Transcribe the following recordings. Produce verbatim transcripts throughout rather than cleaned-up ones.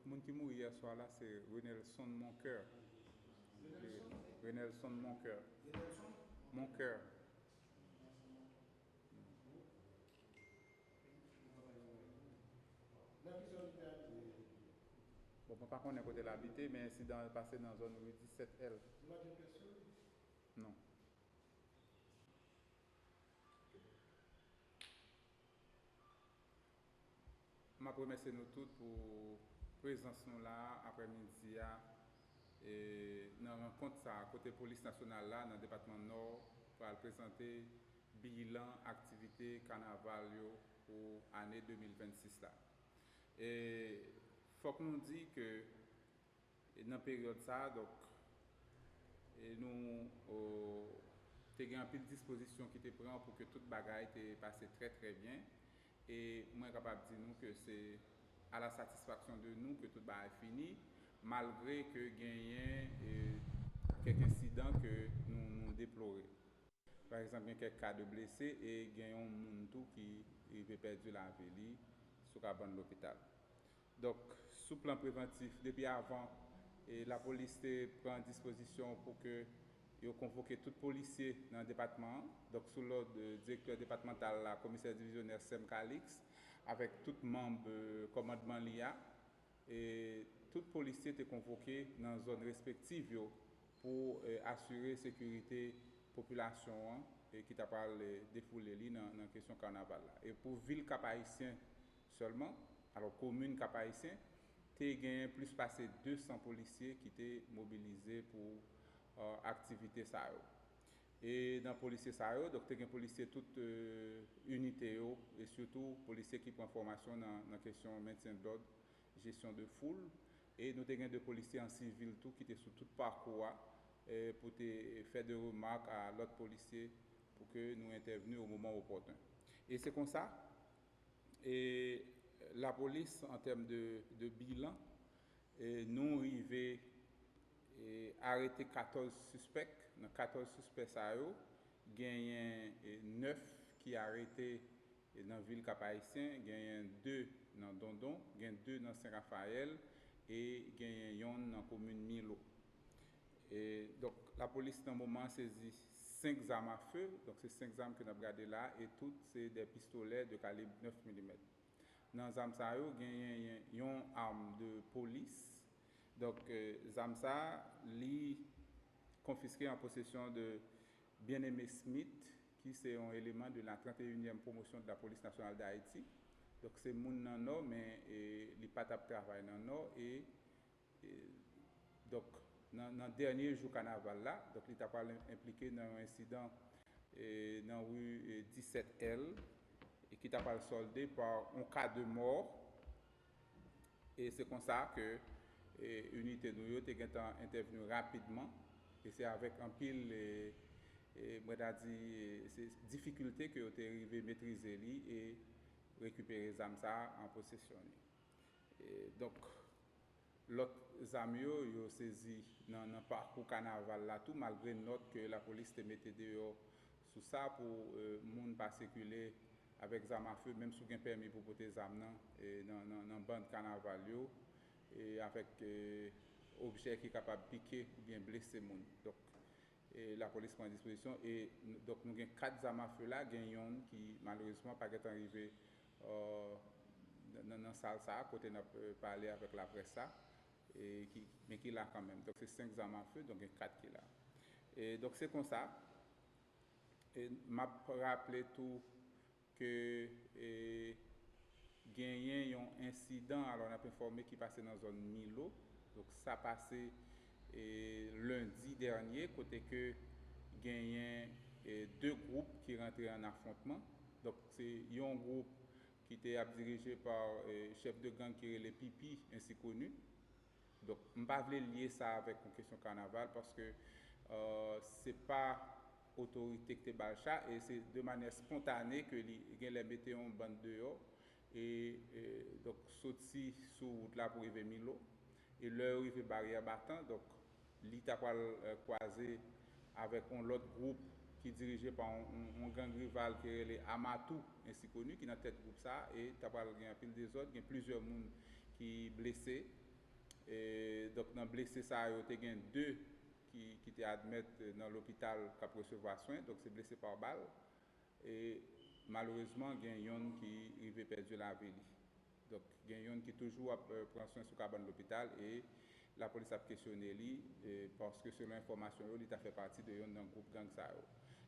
Moun ki mouri yè swa la se Renelson Moncoeur. Renelson Moncoeur. Moncoeur. Bon, mwen pa konnen kote l abite, men ensidan an pase nan zòn ri disèt L. Non. M ap remèsye nou tout pou prezans nou la aprèmidi a, e, nan rankont sa a, kote Polis Nasyonal la nan depatman Nò pral prezante bilan aktivite kanaval yo pou ane de mil vennsis la. E fòk nou di ke E nan peryòd sa a, donk, e nou, o, te gen anpil dispozisyon ki te pran pou ke tout bagay te pase trè, trè byen. E mwen kapab di nou ke se a la satisfaksyon de nou ke tout bagay fini, malgre ke genyen, e, kèk ensidan ke nou, nou deplore. Pa egzanp, gen kèk ka de blese e gen yon moun tou ki rive pèdi lavi li sou kabann lopital. Donk, sou plan prevantif, depi avan, e, lapolis te pran dispozisyon pou ke yo konvoke tout polisye nan depatman an. Donk, sou lòd, e, direktè depatmantal la, komisè divizyonè Sem Calix, avèk tout manm, e, kòmandman li a, e, tout polisye te konvoke nan zòn respektif yo pou, e, asire sekirite popilasyon an, e, ki ta pral, e, defoule li nan, nan kesyon kanaval la. E pou vil Kap Ayisyen sèlman, alò komin Kap Ayisyen, te genyen plis pase de san polisye ki te mobilize pou, e, aktivite sa yo. E nan polisye sa yo, donk te gen polisye tout, e, inite yo, e sitou polisye ki pran fòmasyon nan, nan kesyon mentyen dòd, jesyon de foul, e nou te gen de polisye an sivil tou ki te sou tout pakou a, e pou te fè de remak a lòt polisye pou ke nou entèvni o moman opòten. E se konsa, e lapolis, an tèm de, de bilan, e nou rive, e arete katòz sispèk. Nan katòz sispèk sa yo, genyen, e, nèf ki arete e nan vil Kap Ayisyen, genyen de nan Dondon, gen de nan Sen Rafayèl e genyen yonn nan komin Milo. E, donk, lapolis nan moman an sezi senk zam afe, donk se senk zam ke n ap gade la, e tout se de pistolè de kalib nèf milimèt. Nan zam sa yo, genyen yon arm de polis. Donk, e, zam sa, li konfiske an posesyon de Bien-Aimé Smith, ki se yon eleman de la trente et unième promotion de la Police Nationale d'Haïti. Donk, se moun nan Nò, men, e, li pa t ap travay nan Nò, e, e, donk, nan, nan dènye jou kanaval la, donk, li ta pral enplike nan yon ensidan, e, nan ri, e, disèt L, e ki ta pral sòlde pa yon ka de mò. E se konsa ke, e, inite nou yo te gentan entèvni rapidman, e se avèk anpil, e, e, mwen ta di, e, se difikilte ke yo te rive metrize li e rekipere zam sa a an posesyon li. E, donk, lòt zam yo, yo sezi nan, nan pakou kanaval la tou, malgre nòt ke lapolis te mete deyò sou sa pou, e, moun pa sikile avèk zam afe, menm si w gen pèmi pou pote zam nan, e, nan, nan, nan bann kanaval yo, e avèk, e, objè ki kapab pike oubyen blese moun. Donk, e, lapolis pran dispozisyon, e n-, donk, nou gen kat zam afe la, gen yonn ki malerezman pa gentan rive, e, nan, nan sal sa a, kote n ap, e, pale avèk laprès la, e ki, men ki la kanmenm. Donk, se senk zam afe, donk gen kat ki la. E donk, se konsa. E m ap raple tou ke, e, genyen yon ensidan, alò n ap enfòme, ki pase nan zòn Milo. Donk, sa pase, e, lendi dènye, kote ke genyen, e, de gwoup ki rantre an afwontman. Donk, se yon gwoup ki te ap dirije pa, e, chèf de gang ki rele Pipi, ensi koni. Donk, m pa vle lye sa avèk yon kesyon kanaval, paske, e, se pa otorite ki te ba l cha, e se de manyè spontane ke li genlè mete yon bann deyò, e, e, donk, soti sou wout la pou rive Milo. E lè yo rive Baryè Batan, donk, li ta pral, e, kwaze avèk yon lòt gwoup ki dirije pa yon, yon, yon gang rival ki rele Amatou, ensi koni, ki nan tèt gwoup sa a, e ta pral gen anpil dezòd, gen plizyè moun ki blese, E, donk, nan blese sa yo, te gen de ki, ki te admèt nan lopital k ap resevwa swen, donk se blese pa bal. E, malerezman, gen yonn ki rive pèdi lavi li. Donk, gen yonn ki toujou ap, eh, pran swen sou kabann lopital e lapolis ap kesyone li, eh, paske selon enfòmasyon yo, li ta fè pati de yonn nan gwoup gang sa yo.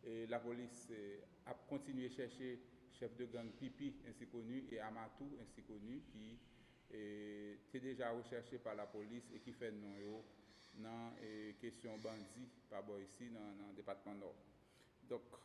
E lapolis, eh, ap kontinye chèche chèf de gang Pipi, ainsi connu, e Amatou, ainsi connu, ki, eh, te deja rechèche pa lapolis e ki fè non yo nan, eh, kesyon bandi pa bò isi nan, nan depatman Nò. Donk,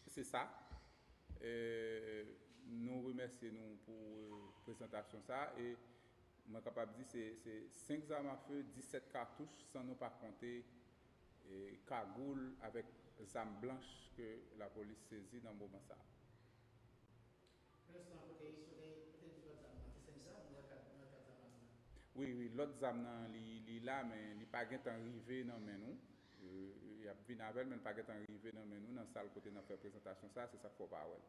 se sa. Eh, nou remèsye nou pou, eh, prezantasyon sa e mwen kapab di se, se senk zam afe, disèt katouch, san nou pa konte, eh, kagoul avèk zam blanch ke lapolis sezi nan moman sa. Pou lenstan, kote Souley, kote di lòt zam nan? Te senk zam, nan kat, nan kat zam nan? Wi, wi, lòt zam nan, li, li la, men li pa gentan rive nan men nou. Eh, y ap vin avè l, men li pa gentan rive nan men nou, nan sal kote n ap fè prezantasyon sa, se sa k fè w pa wè l.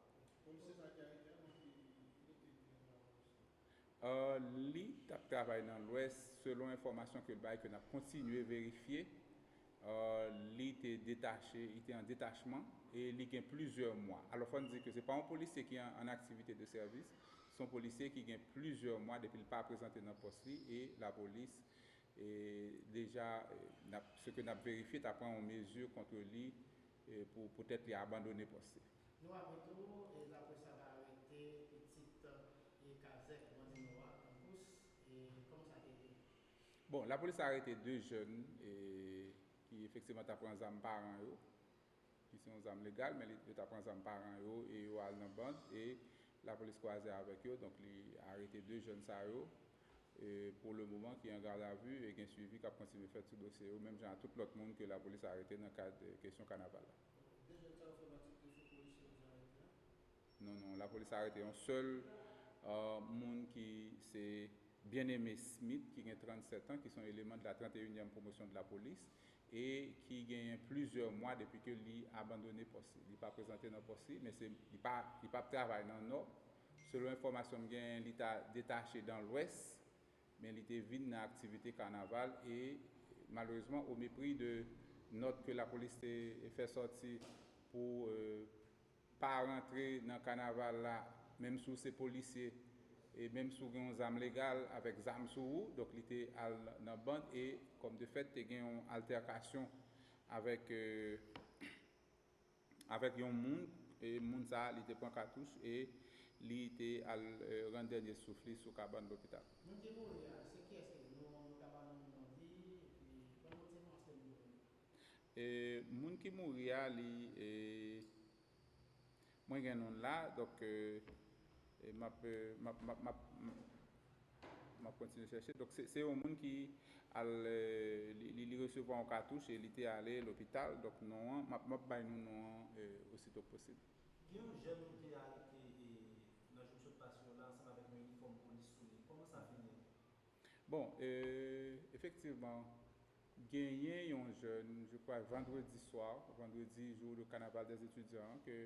Polisye sa ki arete a, nan ki, ki kote li te travay? Eh, li t ap travay nan Lwès, selon enfòmasyon ke l bay, ke n ap kontinye verifye. Eh, li te detache, li te an detachman e li gen plizyè mwa. Alò, fò n di ke se pa yon polisye ki an, an aktivite de sèvis, se yon polisye ki gen plizyè mwa depi l pa prezante nan pòs li e lapolis, e deja, eh, n ap, se ke n ap verifye, ta pran yon mezi kont li, eh, pou poutèt li abandone pòs li. Nou apretou, e lapolis la ta arete pitit, e kazèk bandi Nò a, Angous, e kòman sa te ye? Bon, lapolis arete de jèn, e, ki efektivman ta pran zam paran yo, ki se yon zam legal, men li, yo ta pran zam paran yo e yo al nan band, e lapolis kwaze avèk yo, donk li arete de jèn sa yo. E pou le moman ki an gadavi e gen swivi k ap kontinye fèt sou dosye yo, menm jan a tout lòt moun ke lapolis arete nan kad, eh, kesyon kanaval la. De jèn sa yo fè pati de sou polisye yo te arete a? Non, non, lapolis arete yon sèl, eh, moun ki se Bien-Aimé Smith, ki gen trannsèt an, ki se yon eleman de la trente et unième promotion de la police, e ki genyen plizyè mwa depi ke li abandone pòs li. Li pa prezante nan pòs li, men se, li pa, li p ap travay nan Nò. Selon enfòmasyon m genyen, li ta detache dan Lwès, men li te vin nan aktivite kanaval e, malerezman, au mépris de nòt ke lapolis te fè sòti pou, eh, pa rantre nan kanaval la, menm si w se polisye, e menm si w gen yon zam legal avèk zam sou ou, donk li te al nan band e, kòm de fèt, te gen yon altèkasyon avèk, eh, avèk yon moun, e moun sa a, li te pran katouch e li te al, eh, rann dènye souf li sou kabann lopital. Moun ki mouri a, se kiyès li ye? Nou, nou ka ba nou non li, epi ban nou ti enfòmasyon li mouri. E moun ki mouri a, li, e, mwen gen non l la, donk, e, e m ap, e, m ap, m ap, m ap, m ap kontinye chèche. Donk, se, se yon moun ki al, e, li, li, li resevwa yon katouch e li te ale lopital. Donk, non an, m ap, m ap bay nou non an, e, osito k posib. Gen yon jèn nou te arete, e, nan jou k sot pase yo la, ansanm avèk yon inifòm polis sou li. Kòman sa fini? Bon, e, efektivman, genyen yon jèn, je crois, vendredi soir, vendredi, jour de carnaval des étudiants, ke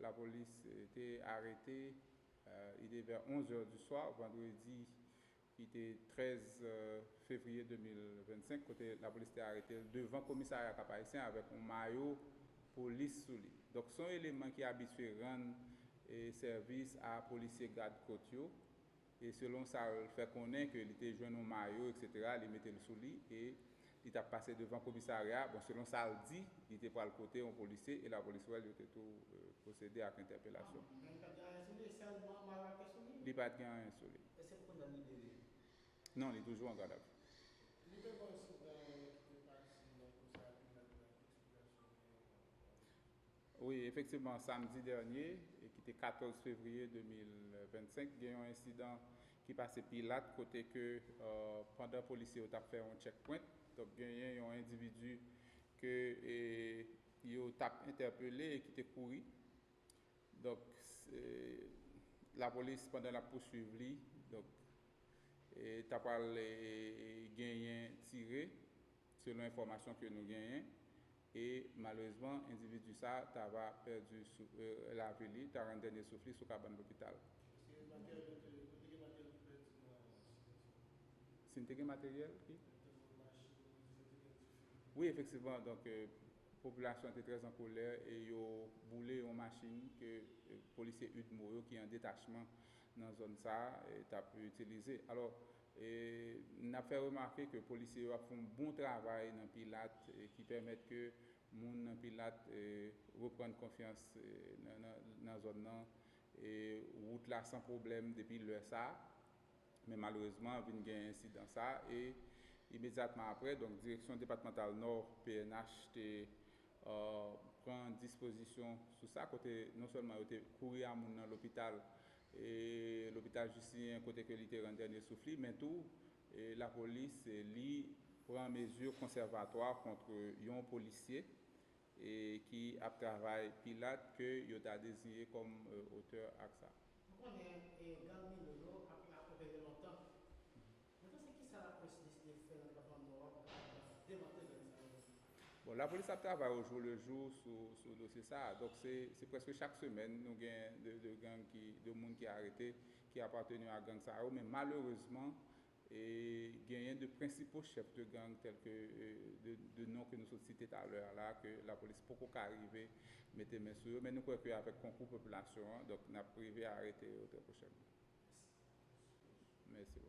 lapolis, e, te arete, e, il est vers onze heures du soir, vandredi, ki te trèz, e, fevriye de mil vennsenk, kote lapolis te arete l devan komisarya Kap Ayisyen avèk yon mayo polis sou li. Donk, se yon eleman ki abitye rann, e, sèvis a polisye gad kot yo. E selon sa l fè konnen ke li te jwenn yon mayo, etsetera, li mete l sou li e li t ap pase devan komisarya. Bon, selon sa l di, li te pral kote yon polisye e lapolis wè l, yo te tou, e, pwosede ak entèpelasyon. Men li pa t gen anyen sou li, sèlman mayo a te sou li? Li pa t gen anyen sou li. Èske pou kounye a l libere? Non, li toujou an gadavi. Li te ba w sou dayè ki te pati nan koze a, ki nan eksplikasyon gen. Wi, efektivman, samdi dènye, e ki te katòz fevriye de mil vennsenk, gen yon ensidan ki pase Pilat, kote ke, e, pandan polisye yo t ap fè yon checkpoint, donk, genyen yon endividi ke, e, yo t ap entèpele e ki te kouri. Donk, e, lapolis, pandan l ap pouswiv li, donk, e, ta pral, e, genyen tire, selon enfòmasyon ke nou genyen, e malerezman, endividi sa ta va pèdi sou, e, lavi li, ta rann dènye souf li sou kabann lopital. Èske materyèl yo te, yo te gen materyèl ki pèdi nan sitiyasyon an? N te gen materyèl ki? Wi, efektivman, donk, euh, popilasyon te trè an kolè e yo boule yon machin ke, euh, polisye UDMO yo ki an detachman nan zòn sa a, e, t ap itilize. Alò, e, n ap fè remake ke polisye yo ap fè yon bon travay nan Pilat, e, ki pèmèt ke moun nan Pilat, e, reprann konfyans, e, nan, nan, nan zòn nan. E, wout la san pwoblèm depi lè sa a. Men malerezman, vin gen ensidan sa a e imedyatman apre, donk, Direksyon Depatmantal Nò, P N H, te, euh, pran dispozisyon sou sa, kote non sèlman yo te kouri a moun nan lopital, e lopital Jistinyen, kote ke li te rann dènye souf li, men tou, e lapolis, e li pran mezi konsèvatwa kont yon polisye, e ki ap travay Pilat ke yo ta deziye kòm, euh, otè ak sa. Nou konnen, e, gang Milo yo ap la pou byen lontan. Mwen panse ki sa lapolis deside fè nan depatman Nò a pou kapab demante gang sa yo? Bon, lapolis ap travay au jour le jour sou, sou dosye sa a. Donk, se, se prèske chak semèn nou gen de, de gang ki, de moun ki arete, ki apateni a gang sa yo. Men malerezman, e genyen de prensipo chèf de gang tèl ke, e, de, de non ke nou sot site talè a la, ke lapolis poko ka rive mete men sou yo, men nou kwè ke avèk konkou popilasyon an, donk, n ap rive arete yo trè pwochènman. Mèsi bokou.